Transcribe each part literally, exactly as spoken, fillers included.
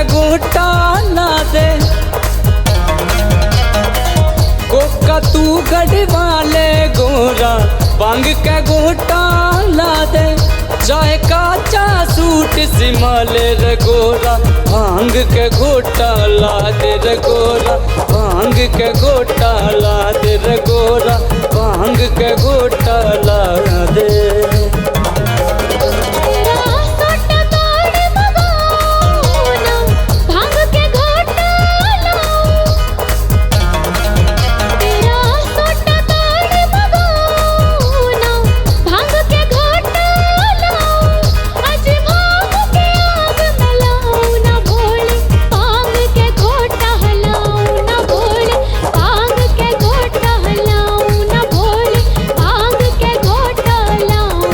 घोटा ला दे। कोका तू गढ़वा ले गोरा, भांग के घोटा ला दे। चाहे काचा सूट सिमा ले रे गोरा, भांग के घोटा ला दे रे गोरा, भांग के घोटा ला दे रे गोरा, भांग के घोटा ला दे। तेरा सोटा तोड़ मगाना, भांग के घोटा लाऊं। तेरा सोटा तोड़ मगाना, भांग के घोटा लाऊं। आज भांग के आग में लाऊं ना भोले, भांग के घोटा लाऊं ना भोले, भांग के घोटा लाऊं ना भोले, भांग के घोटा लाऊं।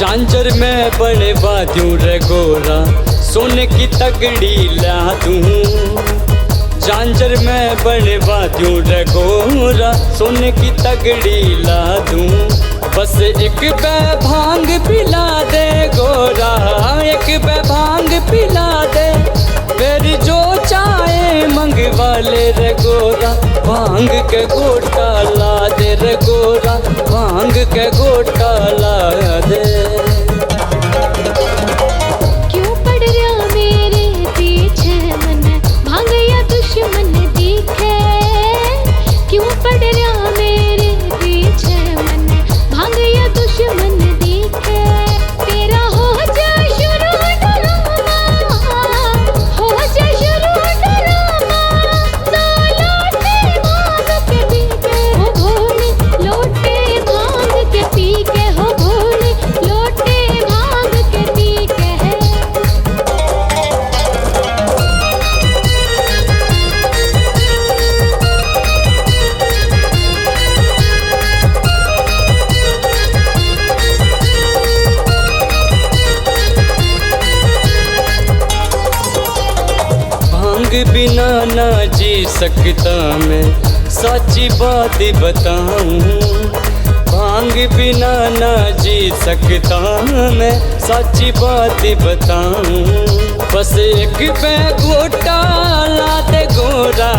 झांझर में बनवा दूं रे गोरा, सोने की तगड़ी ला दूं। झांझर में बनवा दूं रे गोरा, सोने की तगड़ी ला दूं। बस एक बे भांग पिला दे गोरा, एक बे भांग पिला दे। फिर जो चाहे मंगवा ले रे गोरा, भांग के घोटा ला दे रे गोरा, भांग के घोटा ला दे। क्यों पड़ रहा मेरे पीछे मन, भांग या दुश्मन दिखे? क्यों पड़ रहा मेरे पीछे मन, भांग या दुश्मन दिखे? तेरा हो जा शुरू ड्रामा, हो जा शुरू ड्रामा। दो लोटे भांग के पी के हो भोले, लोटे भांग के पी के हो भोले, लोटे भांग के पी के है। भांग बिना ना जी सकता मैं, साची बात बताऊं। भांग बिना ना जी सकता मैं, साची बात बताऊं। बस एक बे घोटा ला दे गोरा,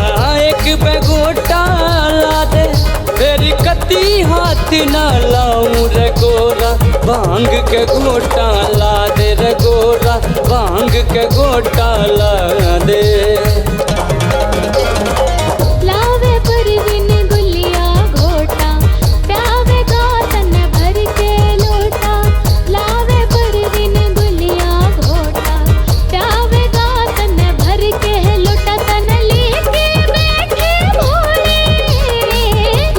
एक बे घोटा ला दे। फिर कती हाथ ना लाऊं रे गोरा, भांग के घोटा ला दे रे गोरा, भांग के घोटा ला दे। लावे परवीन गुलिया घोटा, प्यावेगा तन्ने भर के लोटा। लावे परवीन गुलिया घोटा, प्यावेगा तन्ने भर के लोटा। तन्ने लेके बैठे भोले,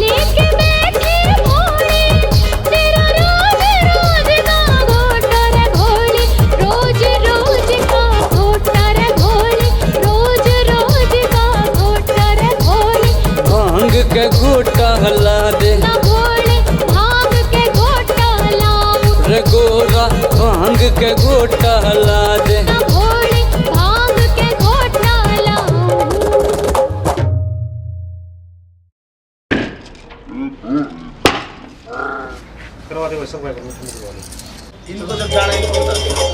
लेके बैठे भोले, तेरा रोज रोज का घोटा रे भोले, रोज रोज का घोटा रे भोले, रोज रोज का घोटा रे भोले। भांग के घोटा ला दे ना भोले, भांग के घोटा लाऊं रे गोरा, भांग के घोटा ला दे ना भोले, भांग के घोटा लाऊं। करवा दे भाई, सब भाई, करवा दे। इनको जब जाना ही नहीं होता।